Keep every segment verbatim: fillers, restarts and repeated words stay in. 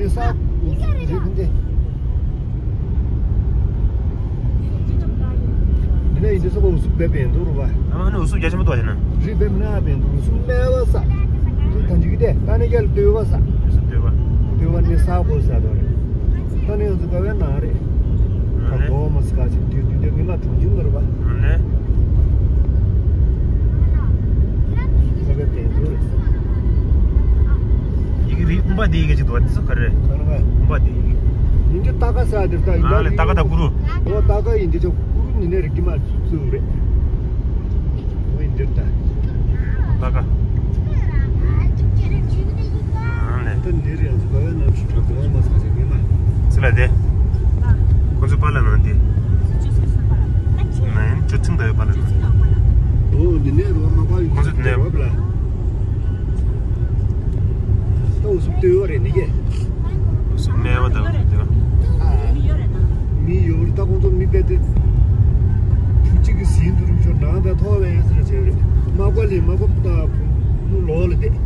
ས་འདི་འདི་ནས་ཡིན་དུས་ས་པ་འུ་སུ་བེ་བེ་འདུག་རུ་བ། ཨ་མ་ནི་འུ་སུ་རྒྱ་ཆེན་པོ་འདུག་བ་ན། རི་བེ་མི་ན་བེ་འདུག་འུ་སུ་མེ་བ་ས། འདི་ད་འཇིག་དེ་ད་ནི་ཡལ་ལྟོས་བ་ས། འུ་སུ་ལྟོས་བ། ལྟོས་བ་ནི་ས་གོ་ས་དོ་རེད། ད་ནི་འུ་སུ་ག་བའི་ནང་རེད། ད་གོ་མ་ས་ག་ཅིག་དུས་དུས་དུས་ངི་མ་གྲོང་ཁྱེར་མི་རུ་བ། ཨ་ནི། ས་བེ་བེ་འདུག་རེད། ཡི་གེ་རིགས་ཁུངས་པ་འདི་ཡི་གེ་ཅིག་འདུག་བ་འདི་ཚོ་ག་རེ་རེད། ཁུངས་པ་འདི་ཡི་གེ། ཡིན་གྱི་ཏ་ཀ་ས་འདིར་ད་ཡིན་ཨ་ལེ་ཏ་ཀ་ད་གུ་རུ། འོ་ཏ་ཀ་ཡིན་གྱི་ཆོག་གུ་རུ་ནི་ནས་རིག་གི་མ་སུ་རེད། འོ་ཡིན་འདིར་ད། ཏ་ཀ་ཨ་ལེ། ད་འདིར་ཡང་ག་བའི་ནང་ཞིག་གྲོགས་པོ་མ་ས་ཅིག་ཡིན་ན། ཚི་ལ་དེ། ཁོ་ཚོ་པཱ་ལགས་ནང་དེ། ནན་ཅོ་ཚིང་ད་ཡོད་པཱ་ལགས་ནང་། འོ་འདི་ནས་རོ་མ་པ་ཡིན་ཁོ་ཚོ་དེ་ནས་རོ་པཱ་ལགས། ཏོ་སུ་ཏོ་ཡོད་རེད་ནི་གེ། སུ་སྨྲས་པ་དང་དེ་བ། མི་ཡོད་རེད་ད་ཁོང་ཚོ་མི་པད་དེ། ཕུ་གཅིག་གི་ཟིན་དུ་རུ་ཤོར་ནང་དང་ཐོག་བས་ཟེར་བྱས་རེད། མ་པ་ལས་མ་པ་ད་ཕུ་ནུ་ལོག་ལ་བསྡད།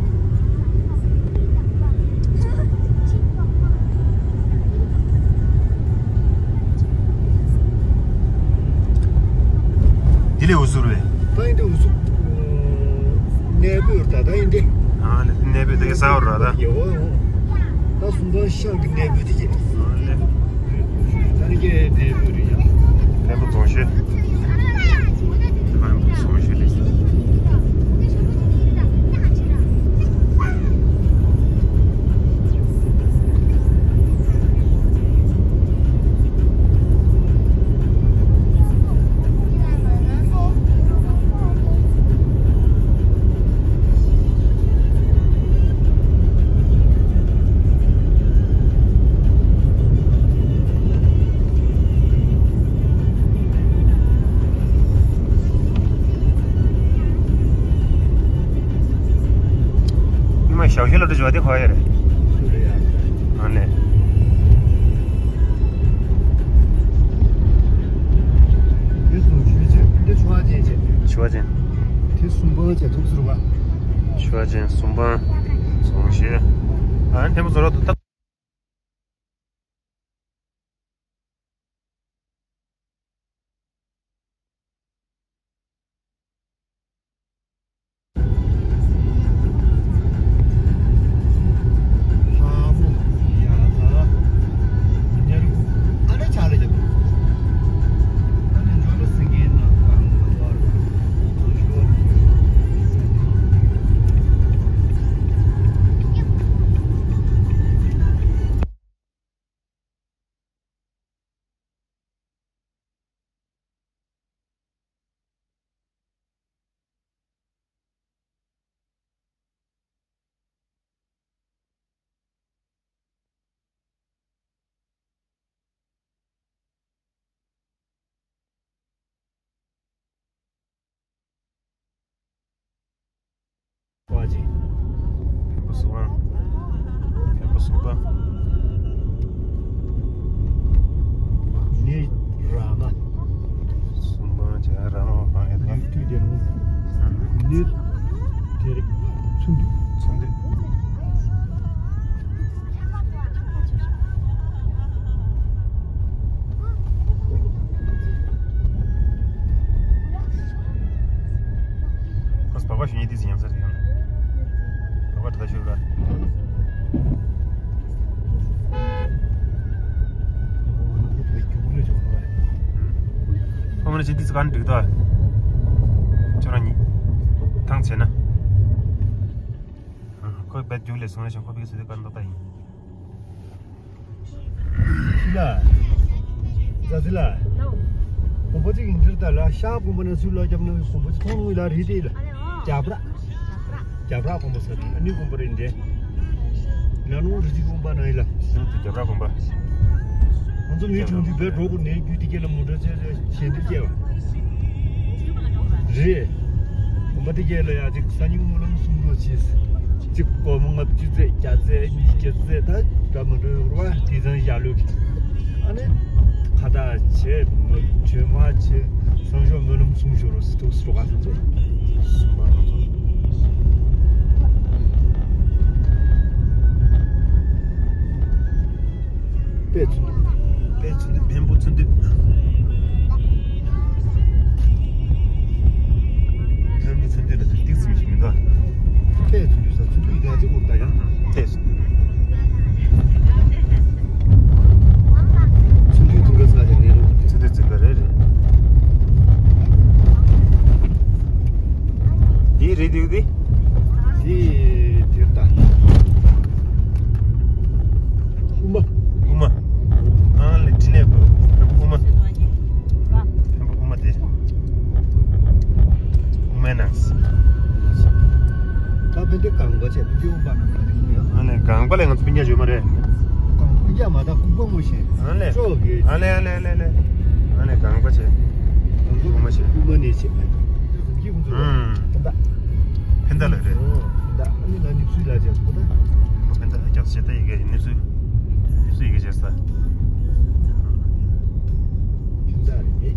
འདི་ལས་འུ་སུ་རེད། ད་ཡིན་ཏེ་འུ་སུ། གནས་སྤོས་ར་ད་ད་ཡིན་ཏེ། ཨ་ནི་གནས་སྤོས་དེ་ག་ས་འོ་ར་ད། ཡོ་ཡོ། ད་སུམ་པ་ཤང་གི་གནས་སྤོས་དེ་ཀྱི། ཨ་ནི། ད་ནི་ཀྱེ་གནས་སྤོས་རེད་ཡ། ཕན་པོ་རྫོང་ཤོད། ཕན་པོ་རྫོང་ཤོད་རེད། ཉི་མ་ཞག་ཤོས་ལ་འགྲོ་བྱ་བ་དེ་ཁོ་ཡ་རེད། ཨ་ལེ། དེ་སུ་ཞུ་ཅེ་དེ་ཆུ་བ་ཅན་ཅེ། ཆུ་བ་ཅན། དེ་གསུམ་པ་ཅེ་ཐུག་ཟུར་བ། ཆུ་བ་ཅན་གསུམ་པ། ཟོང་ཤེ། ཨ་ནི་ཐེ་མོ་ཟོ་རོ་དུ་ཏག་པ་ཅིག་ཕན་པོ་སུ་བ། ཕན་པོ་སུ་བ། ནི་ར་མ། སུ་བ་ཅ་ར་མ་བ་ཡ་ད། ཡུལ་དུས་དེ་ནུ། ནི་དེ་རེད། ཚུན་དུ། ཚུན་དུ། ཁོས་བག་བག་ཞུ་ཉེ་དུས་སུ་ཉམས་ས་རེད་ཡང་། བག་བག་ད་ཞུ་ར། ཁོ་མ་ན་ཅི་དུས་སུ་ག་ནས་འགྲིག་ཏོ། ཁྱོད་རང་ཉིད་ཐང་ཆད་ན། ཁོས་བད་རྒྱུགས་ལས་སོང་ན་ཞིང་ཁོ་བིག་སུ་དེ་ག་འདོག་ད་ཡིན། ལ། ཛ་ཟི་ལ། གོམ་པ་གཅིག་ཡིན་འདིར་ད་ལ་ཤག་གོམ་པ་ན་ཚུར་ལ་རྒྱབ་ན་གོམ་པ་གཅིག་མཐོང་ངུས་ལ་རི་དེ་ལ། རྒྱབ་ར། རྒྱབ་ར་གོམ་པ་ས་རི་ཨ་ནི་གོམ་པ་རི་འདྲེ། ལ་ནོ་རི་གཅིག་གོམ་པ་ན་ཡི་ལ། ནང་དུ་རྒྱབ་ར་གོམ་པ། ང་ཚོ་མི་ཆུང་དུས་བས་འགྲོ་དགོས་ནས་རྒྱུད་དེ་སྐད་ལ་མོ་ཊ་ཆེ་ཆེ་ཞེ་འདིར་སྐྱེ་བ། རེད། གོམ་པ་དེ་སྐད་ལ་ཡ་གཅིག་ས་ཉིན་སྨོན་ལམ་གསུང་རོགས་བྱས། གཅིག་སྒོར་མོ་ལྔ་བཅུ་ཙེ་བརྒྱ་ཙེ་ཉིས་བརྒྱ་ཙེ་ད་འདྲ་མ་འགྲོ་བར་བ་དེ་ཚང་ཡ་ལོས་ཀྱི། ཨ་ནི། ཁ་བཏགས་བྱས་མ་བྱོས་མ་བྱས་སང་ཞོགས་སྨོན་ལམ་གསུང་ཞོར་རོ་སི་ཐུག་སི་རོ་ག་སང་ཚེ། སུ་མ་རོ་ཚོ། དཔེ་ཚུན་དུ། དཔེ་ཚུན་དུ། འཕན་པོ་ཚུན་དུ། འཕན་པོ་ཚུན་དུ་ལ་ཏིག་ཙམ་ཞིག་མི་འདུག་དཔེ་ཚུན་དུ་ས་ཚུན་དུ་ཡིན་ན་ཅིག་འུར་ད་ཡང་། དཔེ་ཚུན་དུ། ཚུན་དུ་ཚུན་དུ་ས་ཞིག་ནས་རུ། ཚུན་དུ་ཚུན་དུ་རེད་རེད། འདི་རེད་འདུག་འདི། འདི་དེར་ད། དབུ་མ། དབུ་མ། ཨ་ལེ་དྲི་ལེ་བུ། དབུ་མ། དབུ་མ་དེ། དབུ་མའི་ནང་། ད་བན་དེ་གང་ག་ཆེ་བུ་གུ་པ་ན་ག་རེ་ཡིན་ཡང་། ཨ་ལེ་གང་པ་ལས་ང་ཚོ་སྤུན་ཀྱག་ཡོད་མ་རེད། གང་སྤུན་ཀྱག་མ་ད་ཀུ་པ་མོ་ཤེས། ཨ་ལེ། ཅོ་གི། ཨ་ལེ་ཨ་ལེ་ཨ་ལེ་ཨ་ལེ། ཨ་ལེ་གང་པ་ཆེ། དབུ་མ་ཆེ། དབུ་མ་ནས་ཆེ། ཨུམ། ཕན་ད། ཕན་ད་ལ་རེད། ཕན་ད། ཨ་ནི་ལ་ནི་ཚུལ་ལ་ཆེ་ཀུ་ད། ཕན་ད་ཨ་ཀྱག་ཆེ་ད་ཡི་གེ་ནི་ཚུལ། ནི་ཚུལ་ཡི་གེ་ཆེ་ས། ཕན་ད་རེད། ཕན་ད།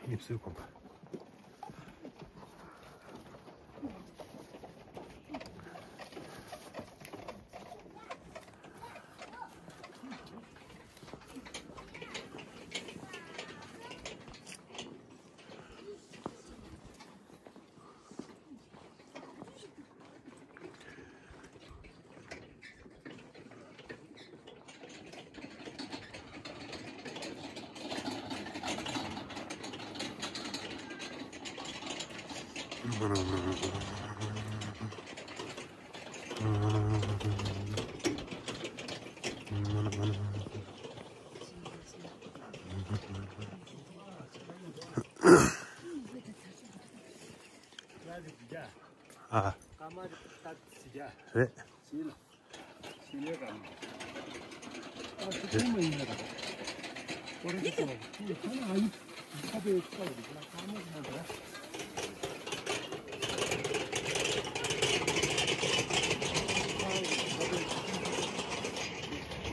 ནི་ཚུལ་དགོན་པ། ཨ། རེད།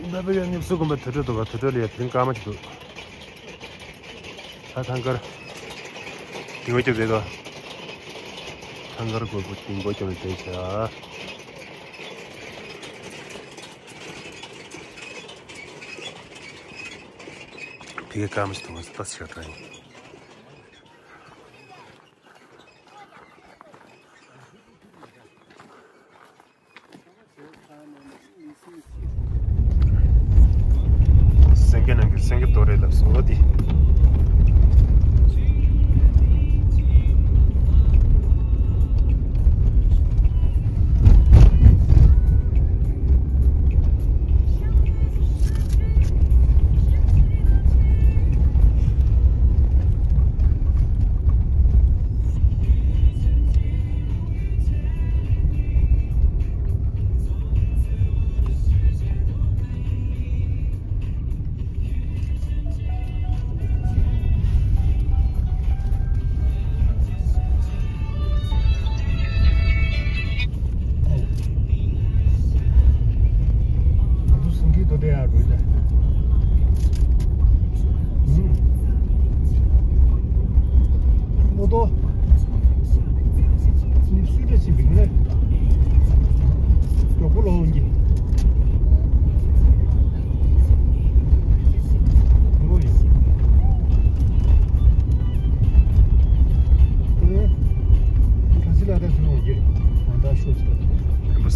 ད་བེ་ཡ་ནི་སུ་གོམ་པ་དུད་འགྲོ་འདུག་ག་དུད་འགྲོ་ལ་ཡ་དེ་རིང་སྐར་མ་ཅིག་འདུག་ད་ཐང་དཀར། ལྡིང་བ་རྒྱབ་རེད་དོ། ཐང་དཀར་གོར་པོ་ལྡིང་བ་རྒྱབ་ནས་བསྡད་བྱ། ཕ་གི་སྐར་མ་ཞིག་འདུག་ང་ཚོ་ལྟ་ཞིག་ག་ཡིན། སེང་གེ་ནང་གི་སེང་གེ་རྡོ་རེད་ལབ་སོང་ལོ་འདི།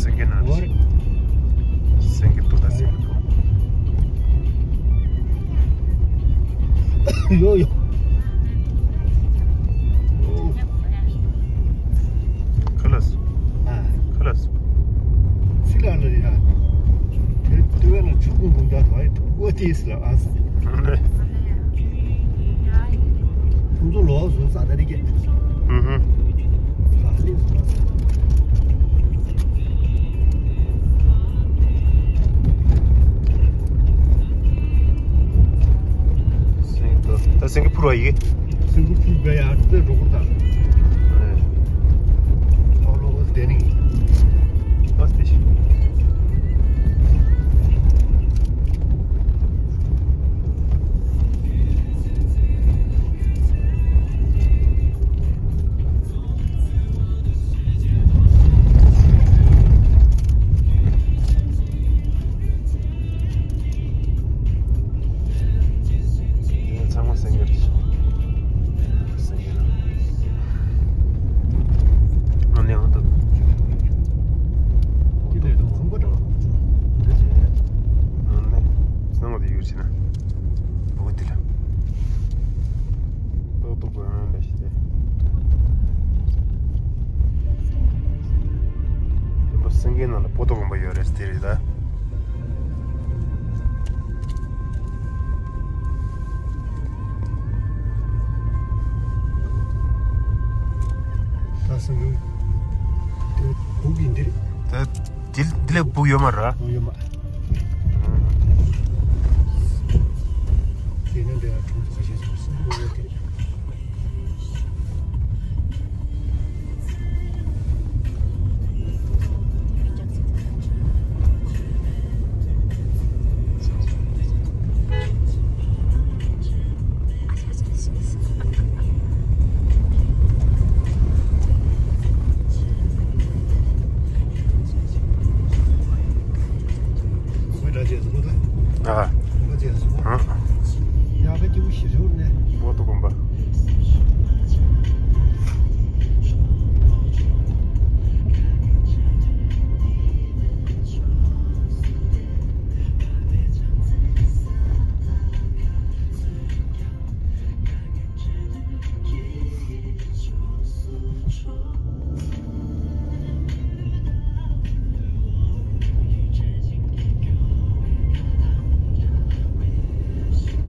སེང་གེ་ན། སེང་གེ་ཏོ་ད་སེང་གེ་ཏོ། ཡོ་ཡོ། ཁ་ལགས། ཨ། ཁ་ལགས། སི་ལ་ལ་ཡ། དེ་དེ་བས་ན་ཆུ་ཀུན་ཀུན་ད་དོ་ཨེ་ཐུག་གོ་ཏི་སི་ལ་ཨ་ས། ད་སེང་གེ་འཕུར་བ་ཡིན། སེང་གེ་འཕུར་བ་ཡ་དེ་འགྲོ་གི་རེད་ད། ཨོ་ལོ་དེ་ནི། ཨོ་སྟེ་ཤི། ཚང་མ་སེང་གེ་རེད། སེང་གེ་རེད། ཨ་ནི་ཨ་ད། ཁྱི་ལས་དང་ཁང་པ་འདྲ་བ། འདི་ཚོ། ཨ་ནི། སྣང་བ་དེ་ཡོད་ཕྱིན་ན། འོ་དེ་ལ། ཏོག་ཏོག་གོ་ཡང་ལ་ཞིག་སྟེ། རིམ་པ་སེང་གེའི་ནང་ལ་སྤོ་ཏོ་དགོན་པ་ཡོད་རེད་དེ་རེད་ད། ད་སེང་གེ་དེ་སྦུག་ཡིན་འདི་རེད། ད་འདི་འདི་ལས་སྦུག་ཡོད་མ་རེད། ཡོད་མ།